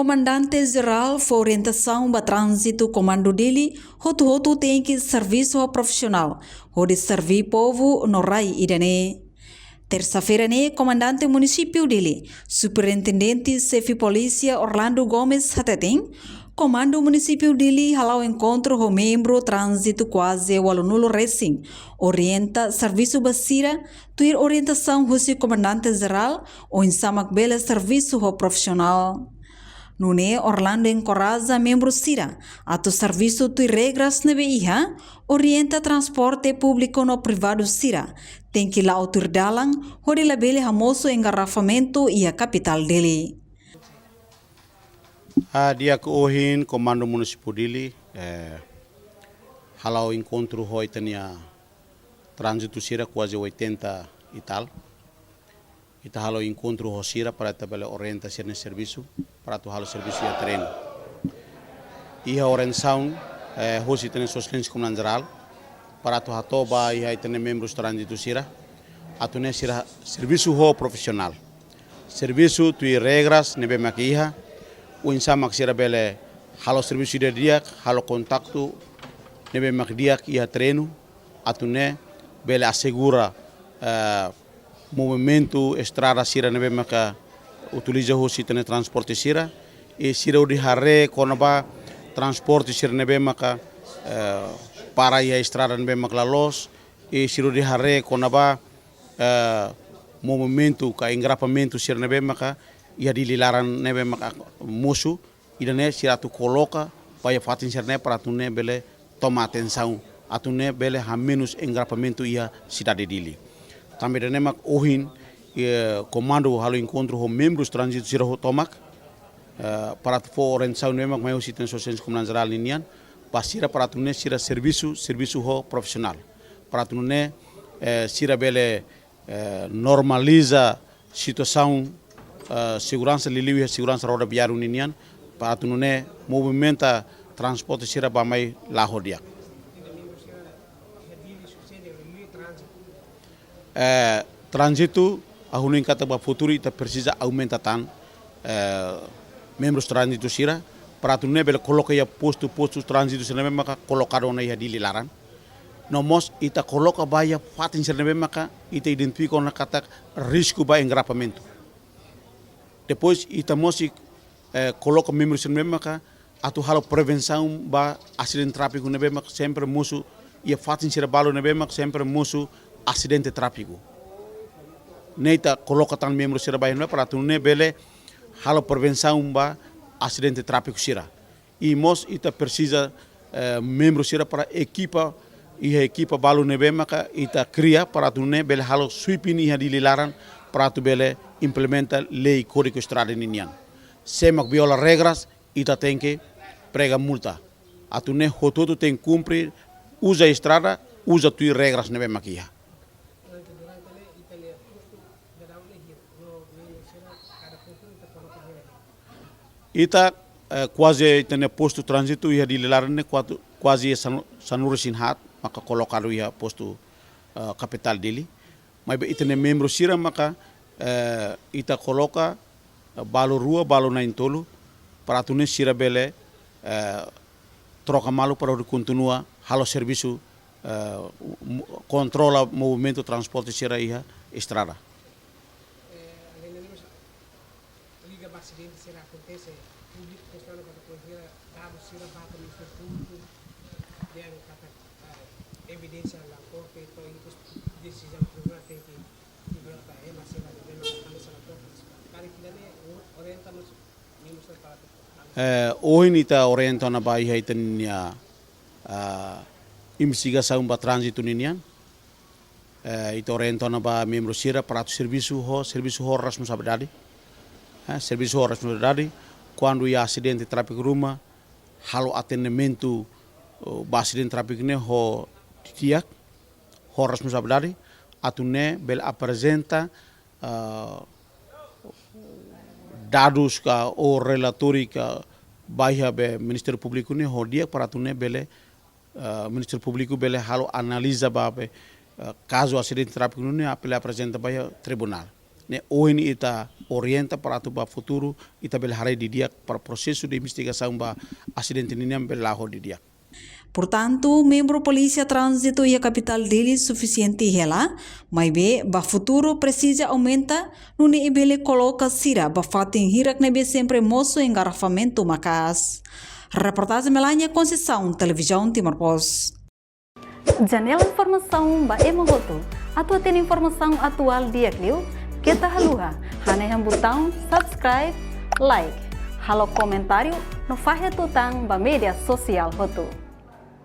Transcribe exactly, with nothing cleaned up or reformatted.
Komandante Jerál fó orientasaun ba tránzitu Komandu Dili, hotu-hotu tenke servisu ho profisionál, hodi serví povu no rai ida-ne'e. Tersa-feira ne'e, Komandante Munisípiu Dili, Superintendente Xefe Polísia Orlando Gomes hateten, Komandu Munisípiu Dili hala'o enkontru ho membru tránzitu kuaze ualunulu resin, orienta servisu ba sira, tuir orientasaun husi Komandante Jerál, oinsá mak bele servisu ho profisionál. Nune'e Orlando enkoraja membru sira atu servisu tuir regras ne'ebé iha, orienta transporte públiku no privadu sira tenke la'o tuir dalan, hodi labele hamosu engarrafamentu iha kapitál Dili. Ah, di'ak, ohin Komandu Munisípiu Dili, eh, hala'o enkontru ho ita-nia tránzitu sira kuaze oitenta e tal. Ita halo enkontru ho sira para ita bele orienta sira-nia servisu, para atu halo servisu iha terrenu. Iha orientasaun, eh, husi ita-nia Sua Exelénsia Komandante Jerál, para atu hato'o ba iha ita-nia membrus tránzitu sira, atu nune'e sira servisu ho profisionál. Servisu tuir regras ne'ebé mak iha, oinsá mak sira bele halo servisu di'ak, halo kontaktu ne'ebé mak di'ak iha terrenu, atu nune'e bele asegura, eh, movimentu estrada sira ne'ebé maka utiliza husi ita-nia transporte sira, i sira hodi haree kona-ba transporte sira ne'ebé maka, eh, para iha estrada ne'ebé maka la loos, i sira hodi haree kona-ba, eh, movimentu ka engarrafamentu sira ne'ebé maka iha Dili laran ne'ebé maka mosu, ida-ne'e sira atu koloka ba iha fatin sira-ne'e para atu nune'e bele toma atensaun, atu nune'e bele hamenus engarrafamentu iha sidade Dili. Tanba ida-ne'e mak ohin, eh, komandu halo enkontru ho membrus tránzitu sira hotu tomak, eh, para atu fó orientasaun ne'ebé mak mai husi ita-nia Sua Exelénsia Komandante Jerál ninian, ba sira para atu nune'e sira servisu, servisu ho profisionál. Para atu nune'e, eh, sira bele eh, normaliza situasaun, eh, seguransa, liuliu iha seguransa rodoviáriu ninian, para atu nune'e movimenta transporte sira bá-mai la'o ho di'ak. Eh, tránzitu, ha'u hanoin katak ba futuru ita presiza aumenta tan, eh, membrus tránzitu sira, para atu nune'e bele koloka iha postu, postu tránzitu sira ne'ebé maka kolokadu ona iha Dili laran. No mós ita koloka ba iha fatin sira ne'ebé maka ita identifika ona katak risku ba engarrafamentu. Depois ita mós, eh, koloka membru sira ne'ebé maka atu halo prevensaun ba asidente tráfiku ne'ebé maka sempre mosu iha fatin sira balu ne'ebé maka sempre mosu asidente tráfiku. Ne'e ita koloka tan membru sira ba iha ne'ebá para atu nune'e bele halo prevensaun ba asidente tráfiku sira. I mós ita presiza, eh, membru sira para ekipa, iha ekipa balu ne'ebé maka ita kria para atu nune'e bele halo sweeping iha Dili laran para atu bele implementa lei Kódigu Estrada ninian. Sé mak viola regras, ita tenke prega multa. Atu nune'e hotu-hotu tenke kumpre, uza estrada, uza tuir regras ne'ebé mak iha. Ita, eh, kuaze ita-nia postu tránzitu iha Dili laran ne'e kuatu, kuaze sanu-, sanulu-resin-haat maka kolokadu iha postu, eh, kapitál Dili. Maibé ita-nia membru sira maka, eh, ita koloka, eh, balu rua, balu na'in-tolu, para atu nune'e sira bele, eh, troka malu para hodi kontinua halo servisu, eh, mo-, kontrola movimentu transporte sira iha estrada. Eh, além de liga ba asidente sira akontese, públiku kestiona katak konsidera dadus sira ba Ministériu Públiku, dehan katak, eh, evidénsia la forte, to'o ikus desizaun tribunál tenke liberta ema sira, de bela kami sala tokas. Karik ida-ne'e o-, orienta mós membru sira para atu. Eh, ohin ita orienta ona ba iha ita-nia, ah, investigasaun ba tránzitu ninian. Eh, ita orienta ona ba membru sira para atu servisu ho, servisu ho responsabilidade. Eh, servisu ho responsabilidade. Kuandu iha asidente tráfiku ruma, halo atendimentu, oh, ba asidente tráfiku ne'e ho di'ak, ho responsabilidade, atu nune'e bele aprezenta, ah, dadus ka ou relatóriu ka ba iha be Ministériu Públiku ne'e ho di'ak para atu nune'e bele, ah, Ministériu Públiku bele halo analiza ba be, ah, kazu asidente tráfiku ne'e apela aprezenta ba iha tribunál. Ne'e ohin ita orienta para atu ba futuru ita bele haree didi'ak para prosesu de investigasaun ba asidente ninian bele la'o didi'ak. Portantu, membru Polísia Tránzitu iha kapitál Dili sufisiente hela, maibé ba futuru presiza aumenta, nune'e bele koloka sira ba fatin hirak ne'ebé sempre mosu engarrafamentu maka'as. Reportajen Melania Conceição, Televizaun Timor Post. Janela informasaun ba ema hotu. Atu hatene informasaun atuál di'ak liu, keta haluha hanehan butaun subscribe, like, halo komentáriu no fahe tutan ba média sosiál hotu.